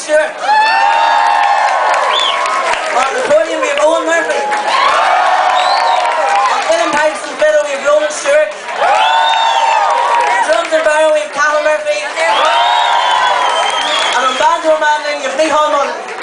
Stewart. On accordion we have Owen Murphy. On uilleann pipes and fiddle we have Ronan Stewart. Drums and bodhrán we have Cathal Murphy. And on banjo and mandolin you have Micheál Mullen.